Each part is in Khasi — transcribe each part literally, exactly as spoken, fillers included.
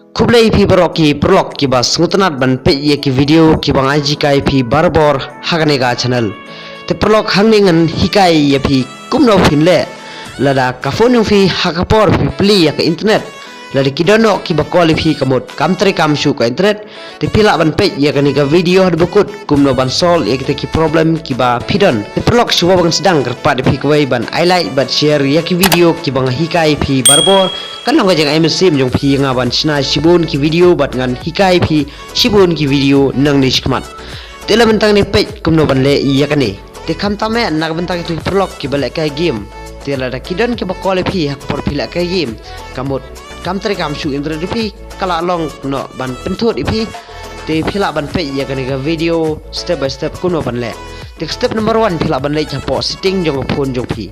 Khublei phi baroh ki paralok kiba sngewtynnat ban peit ïa ki video kiba nga hikai phi barabor ha kane ka channel. Te paralok, hangne ngan hikai ïa phi kumno phin leh lada ka phone jong phi ha ka por phi plie ïa ka internet, lada ki don noh kiba call ïa phi ka mut kam trei kam shuh ka internet. Te phi lah ban peit ïa kane ka video haduh ba kut kumno ban solve ïa kita ki problem kiba phi don. Te paralok, shuwa ba ngan sdang, kyrpad ïa phi kawei ban ai like bad share ïa ki video kiba nga hikai phi barabor. Kan long ka jingai mynsiem jong phi ïa nga ban shna shibun ki video bad ngan hikai phi shibun ki video nangne shakhmat. Te la bynta ne peit kumno ban leh ïa kane. Te khamtam eh na ka bynta kito ki paralok kiba lehkai game. Te lada ki don kiba call ïa phi ha ka por phi lehkai game, ka mut kam trei kam shuh internet ïa phi, ka la long noh ban pynthut ïa phi. Te phi lah ban peit ïa kane ka video step by step kumno ban leh. Te ka step number one, phi lah ban leit hapoh setting jong ka phone jong phi.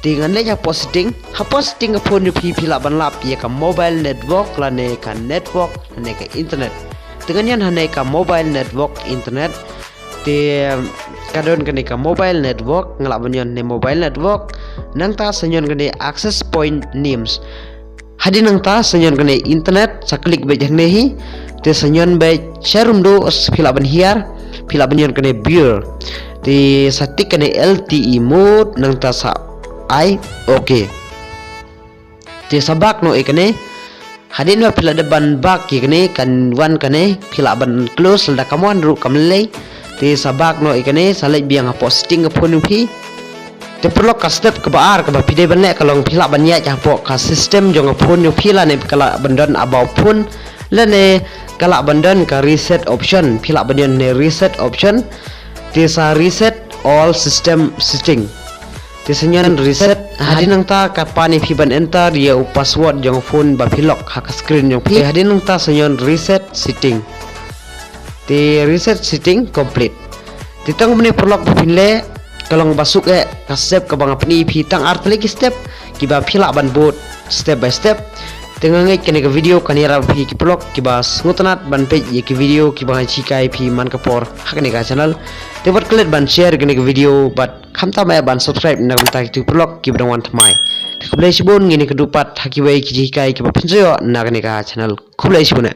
Te ngan leit hapoh setting, hapoh setting ka phone jong phi, phi lah ban lap ïa ka mobile network lane ka network lane ka internet. Te ngan ïa hangne ka mobile network internet. Te ka don kane ka mobile network, nga lah ban ïa hangne mobile network. Nangta sa ïa hangne access point names. Hadien nangta sa ïa hangne internet, sa klik beit hangne hi. Te sa ïa beit sharum do phi lah ban hiar, phi lah ban ïa hangne beer. Te sa tik kane L T E mode, nangta sa ai okay. Te sa back noh ïa kane. Hadien ba phi la dep ban back ïa kane, kan wan kane, phi lah ban close lada kam wan ruh kam lei. Te sa back noh ïa kane, sa leit biang hapoh setting ka phone jong phi. Te paralok, ka step kaba ar kaba phi dei ban leh ka long phi lah ban ïaid hapoh ka system jong ka phone jong phi lane ka lah ban don about phone lane ka lah ban don ka reset option, phi lah ban ïa hangne reset option. Te sa reset all system setting. Te sa ïa reset, hadien nangta ka pan ïa phi ban enter ïa u password jong phone ba phi lock ha ka screen jong phi. Hadien nangta sa ïa reset setting. Te reset setting complete. Te tang kumne paralok ba phin leh, ka long ba suk eh ka step kaba nga pyni ïa phi, tang ar tylli ki step kiba phi lah ban bud step by step. Te nga ngeit kane ka video kan ïarap ïa phi ki paralok kiba sngewtynnat ban peit ïa ki video kiba nga hikai ïa phi man ka por ha kane ka channel. Te wat klet ban share kane ka video bad khamtam eh ban subscribe na ka bynta kito ki paralok kiba dang wan thymmai. Te khublei shibun, ngin ïakynduh pat ha kiwei ki jinghikai kiba phin sa ïoh na kane ka channel. Khublei shibun eh.